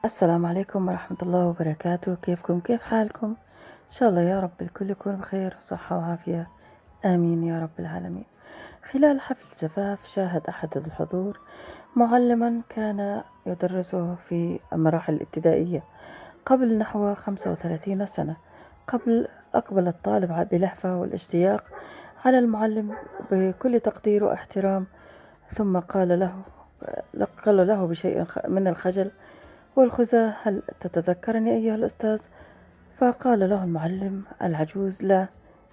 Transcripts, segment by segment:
السلام عليكم ورحمة الله وبركاته. كيفكم؟ كيف حالكم؟ إن شاء الله يا رب الكل يكون بخير وصحة وعافية. آمين يا رب العالمين. خلال حفل زفاف شاهد أحد الحضور معلما كان يدرسه في المراحل الابتدائية قبل نحو 35 سنة. أقبل الطالب بلهفة والاشتياق على المعلم بكل تقدير واحترام، ثم قال له بشيء من الخجل والخزى: هل تتذكرني أيها الأستاذ؟ فقال له المعلم العجوز: لا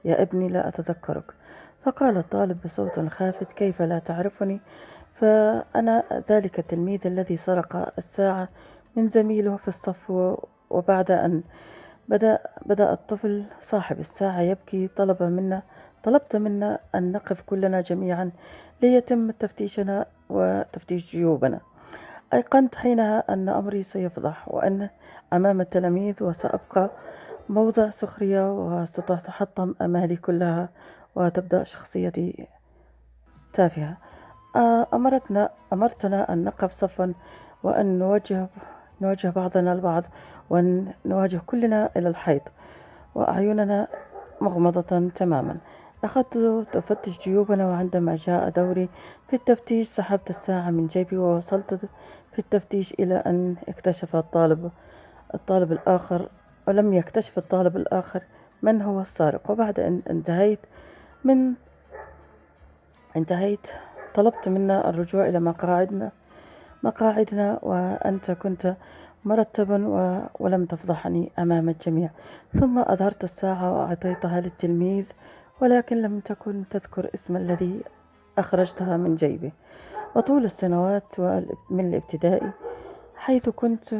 يا ابني، لا أتذكرك. فقال الطالب بصوت خافت: كيف لا تعرفني؟ فأنا ذلك التلميذ الذي سرق الساعة من زميله في الصف. وبعد أن بدأ الطفل صاحب الساعة يبكي طلبت منا أن نقف كلنا جميعا ليتم تفتيشنا وتفتيش جيوبنا. أيقنت حينها أن أمري سيفضح، وأن أمام التلاميذ وسأبقى موضع سخرية، وستتحطم أمالي كلها وتبدأ شخصيتي تافهة. أمرتنا أن نقف صفا، وأن نواجه بعضنا البعض، وأن نواجه كلنا إلى الحيط وأعيننا مغمضة تماما. أخذت تفتش جيوبنا، وعندما جاء دوري في التفتيش سحبت الساعة من جيبي، ووصلت في التفتيش إلى أن اكتشف الطالب الآخر ولم يكتشف الطالب الآخر من هو السارق. وبعد أن انتهيت طلبت منا الرجوع إلى مقاعدنا، وأنت كنت مرتبا ولم تفضحني أمام الجميع. ثم أظهرت الساعة وأعطيتها للتلميذ، ولكن لم تكن تذكر اسم الذي أخرجتها من جيبه. وطول السنوات من الابتدائي حيث كنت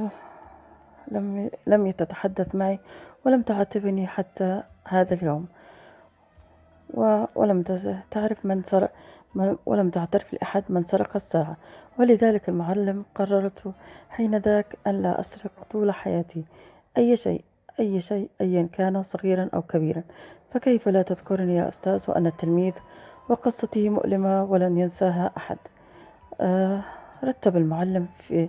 لم تتحدث معي، ولم تعاتبني حتى هذا اليوم، ولم تعرف ولم تعترف لأحد من سرق الساعة. ولذلك المعلم قررت حين ذاك أن لا أسرق طول حياتي أي شيء أيا كان صغيرا أو كبيرا. فكيف لا تذكرني يا أستاذ وأنا التلميذ وقصتي مؤلمة ولن ينساها أحد. آه رتب المعلم في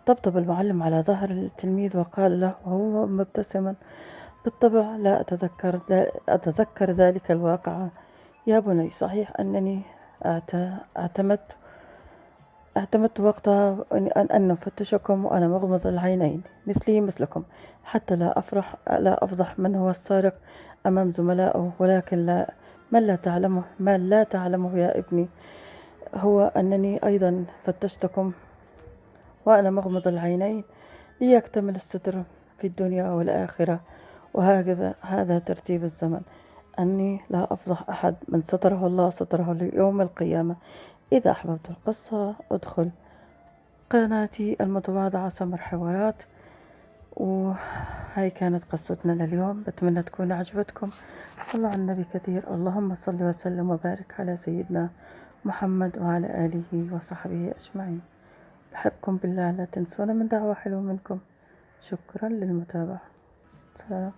طبطب المعلم على ظهر التلميذ وقال له وهو مبتسما: بالطبع لا أتذكر ذلك الواقعة يا بني. صحيح أنني اعتمدت وقتها أن نفتشكم وأنا مغمض العينين مثلكم، حتى لا أفضح من هو السارق أمام زملائه. ولكن ما لا تعلمه يا ابني هو أنني أيضا فتشتكم وأنا مغمض العينين ليكتمل الستر في الدنيا والآخرة. هذا ترتيب الزمن، أني لا أفضح أحد. من ستره الله ستره ليوم القيامة. إذا أحببت القصة ادخل قناتي المتواضعة سمر حوارات. وهاي كانت قصتنا لليوم، بتمنى تكون عجبتكم. صلوا على النبي كثير. اللهم صل وسلم وبارك على سيدنا محمد وعلى آله وصحبه أجمعين. بحبكم بالله، لا تنسونا من دعوة حلوة منكم. شكرا للمتابعة. سلام.